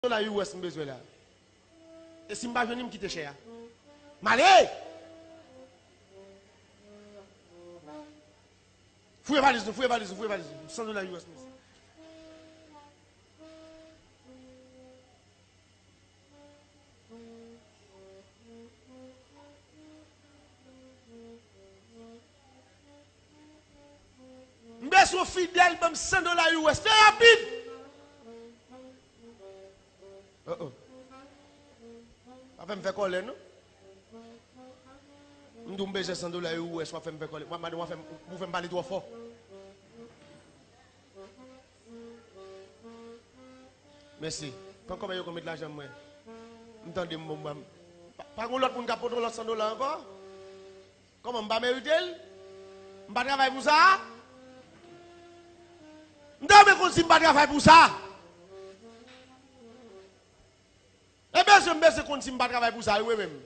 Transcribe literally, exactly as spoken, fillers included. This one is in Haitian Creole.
dola U S m bezwen la. E si m pa jwenn li, m kite chè a. M ale! Fouye valiz nou, fouye valiz nou, fouye valiz nou. San dola U S, mesye. M bezwen Fidèl, ban m san dola U S. Fè rapid! Oh, oh. Pa fè m fè kòlè, non. M di w m bezwen san dola U S, w ap fè m fè kòlè. W ap mande w ap fè m, ou fè m pale twò fò. Mèsi. Pran kòb yo konn met lajan mwen. M tande m bon, m pa, pa gon lòt moun k ap pote yon lòt san dola ankò? Kòman, m pa merite l? M pa travay pou sa? M ta renmen konn si m pa travay pou sa. E bezwen, m bezwen konn si m pa travay pou sa, wi, wi, menm.